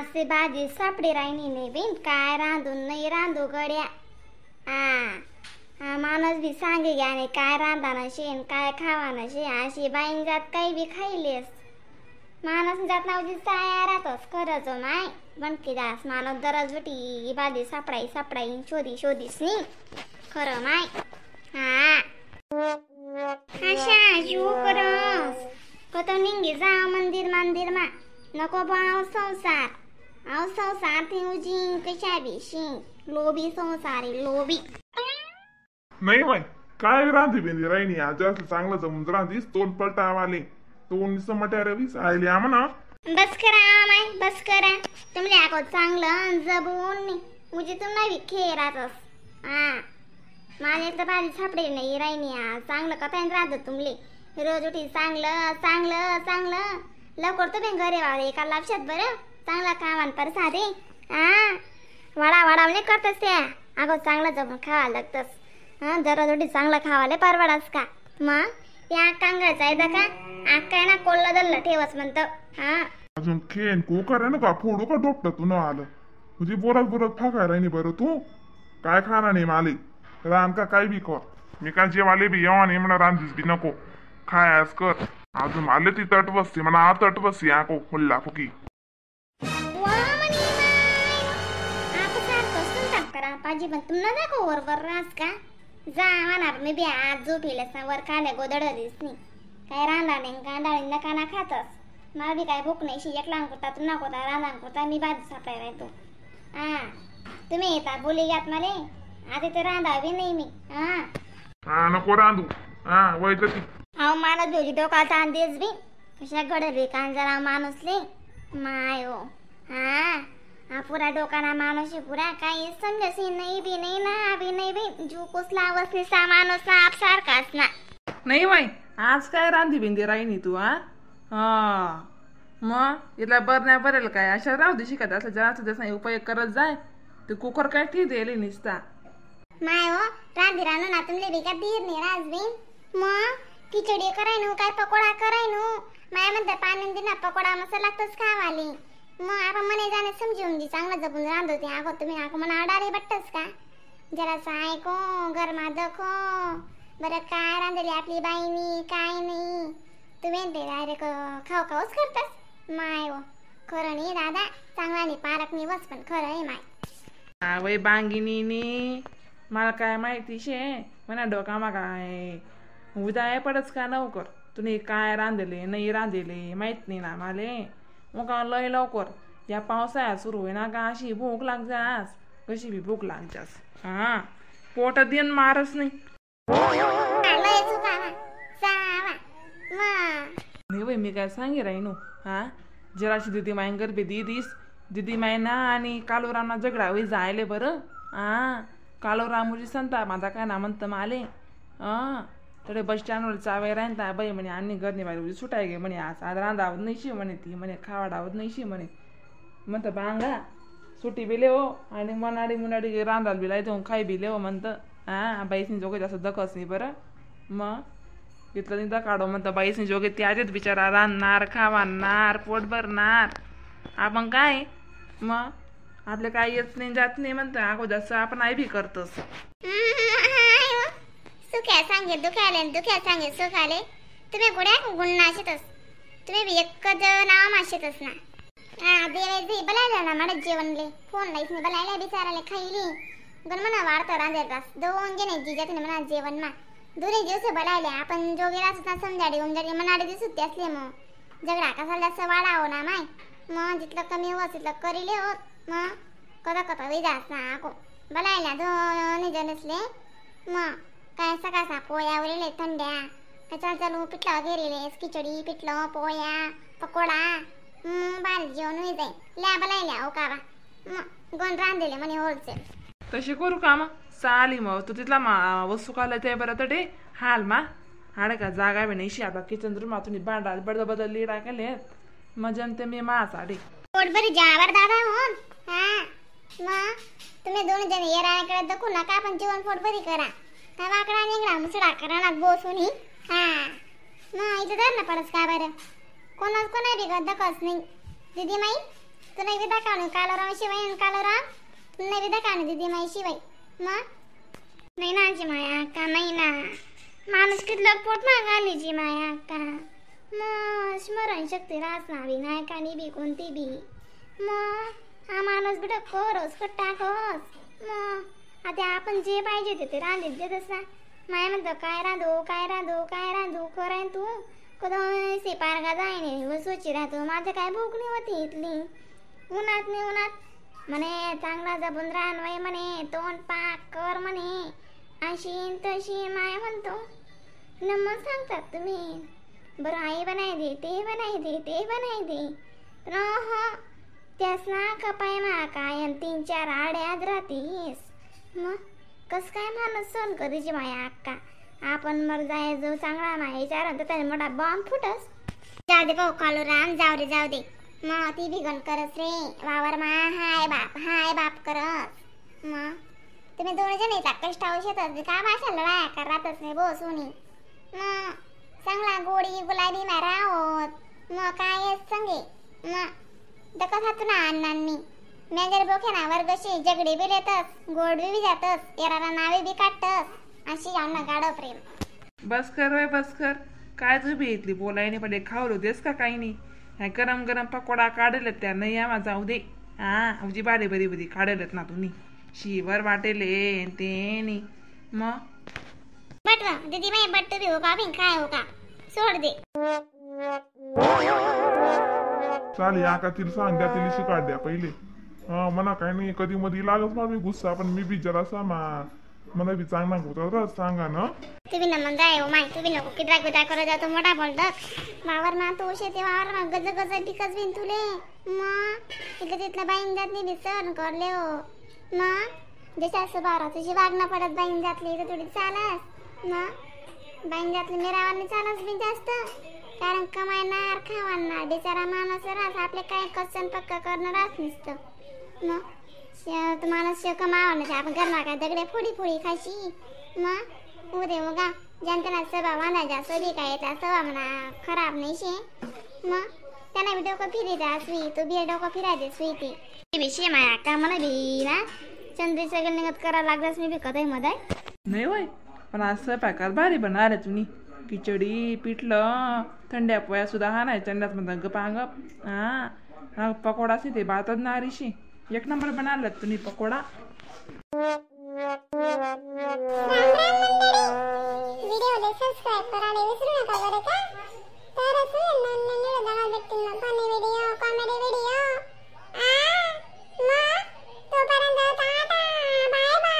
आज भाजी सापडी राहिनी नाही बीन काय रांधून नाही रांधू गड्या. हा हा माणूस बी सांगे घ्या नाही काय रांधाना शेन काय खावाना शे अशी बाईन जात काही बी खाईलेस माणूस जात नावजी साया राहतोस खरंच माय बनकी जास माणूस दरज उठी भाजी सापडाई सापडाई शोधी शोधीस नी खरं माय. हा अशा जीव करस कतो निंगी जा मंदिर मंदिर मा नको भाव संसार आव संसार ती उजी कशा बिशी लोबी संसारी लोबी. नाही माय काय रांधी बिंदी राहिनी आज जास्त चांगलं जमून रांधीस तोंड पलटा आले तोंड समट्या रवीस आयली आम्हाला. बस करा माय बस करा तुमले आको चांगलं जबून उजी तुम्हाला बी खेळातस. हा माझ्या तर भाजी सापडे नाही राहिनी आज चांगलं कथा राहतो तुमले रोज उठी चांगलं चांगलं चांगलं लवकर तुम्ही घरी वाळे एका लक्षात बरं चांगला खावान पर साधे. हा वाडा वाडा नाही करतस त्या अगो चांगलं जमून खावा लागतस. हा दररोज उठी चांगलं खावाले परवडास का मग त्या कांगायचं आहे का आक्का ना कोल्हा दल्ल ठेवस म्हणतं. हा अजून खेन कुकर आहे ना का फोडू का डोपटा तू न आलं तुझी बोरत बोरत फाकाय राहिनी बरं तू काय खाणार नाही माले रान का काय बी कर मी काय जेवाले बी येवा नाही म्हणा रांधीस बी नको खायास कर अजून आले ती तट बसती म्हणा आ तट बसती आको हुल्ला फुकी. पाजी पण तुम्हाला दाखव वर वर रास का जा म्हणा मी बी आज झोपिलस ना वर खाल्या गोदड दिसनी काय रांधा नाही कांदा नका ना खातस मला बी काय भूक नाही शी एकला करता तू नको रांधा करता मी बाजू सापडाय राहतो. हा तुम्ही येता बोली घ्यात मले आता तर रांधावी नाही मी. हा नको रांधू. हा वैत ती अहो माणूस भेजी डोका ताण देस बी कशा घडली कांजरा माणूसले माय हो. हा हा पुरा डोकाना माणूस पुरा काही समजसी नाही बी नाही ना बी नाही बी जू कुसला वसली सा माणूस आप सारखाच ना. नाही बाई आज काय रांधी बिंदी राहिनी तू. हा हा मग इथला बरण्या बरेल काय अशा राहू दे शिकत असं जरा त्याचा उपयोग करत जाय ते कुकर काय ठीक दिली निसता. माय हो रांधी रानू ना तुमले बी का धीर नाही राज बी मग खिचडी करायनू काय पकोडा करायनू माय म्हणते पाणी दे ना पकोडा मस्त लागतोच खावाली मग आपण मने जाणे समजून जी चांगलं जपून रांधते अगो तुम्ही अगो मना अडारे बट्टस का जरासं ऐको गरमा दखो बरं काय रांधली आपली बाईनी काय नाही तुम्ही ते डायरेक्ट खाऊ खाऊच करतास माय हो खरं नाही दादा चांगला नाही पालक नाही बस पण खरं आहे माय. वय बांगिनी मला काय माहिती शे म्हणा डोका मा काय उद्या पडच का लवकर तुम्ही काय रांधले नाही रांधले माहीत नाही ना माले मग लय लवकर या पावसाळ्यात सुरू होईना का अशी भूक लाग जास कशी बी भूक लाग जास. हा पोट then मारच नाही. नाही बाई मी काय सांगे राहिनो. हा जराशी दिदी माईन गरबे दीदीस दिदी मायना आणि कालोरामना झगडा होई जायले बरं. हा कालोराम मुजी संता माझा काय ना म्हणतं माले हां तडे बस स्टँडवर चावे राहता बाई म्हणे आणि घरने बाई उजी सुटाय गे म्हणे आज आज रांधावत नाही शी म्हणे ती म्हणे खावाडावत नाही शी म्हणे म्हणतं बांगा सुटी बिले हो आणि मनाडी मुनाडी रांधाल बिला देऊन खाई बिले हो म्हणतं. हां बाईसनी जोगे जास्त दखस नाही बरं मग इथलं नाही काढो म्हणतं बाईसनी जोगे ते आधीच बिचारा रांधणार खावाणार पोट भरणार आपण काय मग आपलं काय येत नाही जात नाही म्हणतं अगो जास्त आपण आई बी करतोस. सुख्या सांगे दुख्याले दुख्या सांगे सुखाले तुम्ही गुड्या गुन्हा शेतस तुम्ही बी एकच नाव माशेतस ना. हा देवायचे बलायला ना मला जेवणले फोन लाईस नाही बलायला बिचाराले खाईली गण म्हणा वाढतं रांधेल रास दोन जण जिजात म्हणा जेवण मा दोन्ही दिवस बलायले आपण जोगे राहत ना समजाडी उमजाडी मनाडे दिसत असले मग झगडा कसा जास्त वाढावं ना माय मग जितलं कमी होत तितलं करीले होत मग कदा कथा विजास ना आको बलायला दोन्ही जण असले मग काय सकाळचा पोळ्या उरले थंड्या काय चाल चालू पिठलं वगैरे खिचडी पिठलं पोळ्या पकोडा बारीक जेवण होई जाईल ल्या बलायल्या हो का बा मग गोण रांधले म्हणे होलसेल तशी करू का मग चाली मग तू तिथला मा वस्तू काढला ते बरं तडे हाल मा हाडे का जागा बी नाही आपला किचन रूम तुम्ही भांडा बडद बदलली टाकले मग जमते मी मा साडी पोटभरी जावर दादा हो. हा मग तुम्ही दोन जण येराकडे दाखवू नका पण जेवण पोटभरी करा काय वाकडा निघला मुसडा करा ना बसून. हा मग इथं धर ना पडस का बरं कोणाच कोणा बी दखस नाही दीदी माई तू नाही बी दाखवणे कालोराम शिवाय कालोराम तू नाही बी दाखवणे दीदी माई शिवाय. मग नाही ना जी माया अक्का नाही ना माणूस कितलं पोट मागाली जी माया अक्का. मग स्मरण शक्ती राहत ना विनायकाने बी कोणती बी. मग हा माणूस बिट करोस टाकोस. मग आता आपण जे पाहिजे ते रांधीत देतस ना. माया म्हणतो काय रांधू काय रांधू काय रांधू कराय तू कदम सिपारगा जायने वसूची राहतो. माझं काय भूक नाही होती इथली उन्हात नाही उन्हात म्हणे चांगला जपून राहणवाई म्हणे तोंड पाक कर म्हणे अशी तशी. माया म्हणतो न मग सांगतात तुम्ही बरं आई बनाय दे ते बनाय दे ते बनाय दे. पण हो त्यास ना कपाय मा कायम 3-4 आड्यात राहतीस. मग कस काय माणूस सहन करीची माया अक्का. आपण मर जायचो चांगला माया विचार तर त्याने मोठा बॉम्ब फुटस. जाऊ दे भाऊ कालू राम जाऊ दे जाऊ दे. मग ती बिगन करस रे वावर मा हाय बाप करस. मग तुम्ही दोन जण येता कष्ट औषधच का भाषा लढाया करतच नाही बो सोनी. मग चांगला गोडी गुलाबी मारा आहोत. मग काय संगे मग दकत हातून अण्णांनी मॅजर बोखे ना वर्गशी जगडी बी लेतस गोड बी जातस येराला नावे बी काढतस अशी यांना गाडो प्रेम. बस कर वय बस कर. काय तू बी इथली बोलायने पडले खावलो देस का काही नाही. ह्या गरम गरम पकोडा काढले त्या नाही आम्हा जाऊ दे. हा उजी बारी बरी बरी काढलेत ना तुम्ही शिवर वाटेले ते नाही. मग बटवा दीदी माई बट्टू बी हो का बिन काय हो का सोड दे. चालेल आका तिला सांग द्या तिला शिकाड द्या पहिले. हा मला काय नाही कधी मधी लागत मला मी गुस्सा पण मी बी जरासा मा मला बी चांगला होता सांगा ना. तुम्ही ना मग जाय हो माय तुम्ही नको किद्रा किद्रा करत जातो मोठा बोलतात वावर ना तू शेती वावर ना गज गज पिकच बिन तुले. मग इथलं तिथलं बाईन जात नाही बी सहन करले हो. मग जशा स्वभाव तुझी वागणं पडत बाईन जातली तर थोडी चालस. मग बाईन जातली मेरावानी चालस बी जास्त कारण कमायणार खावाणार बिचारा माणूस राहत आपले काय कसन पक्का करणार नसतं. मग तुम्हाला शे कमावं नाही आपण घरमा काय दगडे फोडी फोडी खाशी. मग उदे उगा जनतेला स्वभाव बांधायचा सोबी काय येतात स्वभाव म्हणा खराब नाही शे. मग त्यांना बी डोकं फिरीचा सुई तू बी डोकं फिरायचे सुई ती बी शे माया का मला बी ना चंद्री सगळं निघत करायला लागलास मी बी कथाही मधाय नाही वय. पण आज स्वयंपाकात भारी बनणार आहे तुम्ही खिचडी पिठलं थंड्या पोया सुद्धा हा नाही थंड्यात म्हणतात गपा गप. हा पकोडा ते भातच नारीशी एक नंबर बनावला तुम्ही पकोडा. व्हिडिओला सबस्क्राईब करायला विसरू नका बरं का. तर असं नवीन व्हिडिओ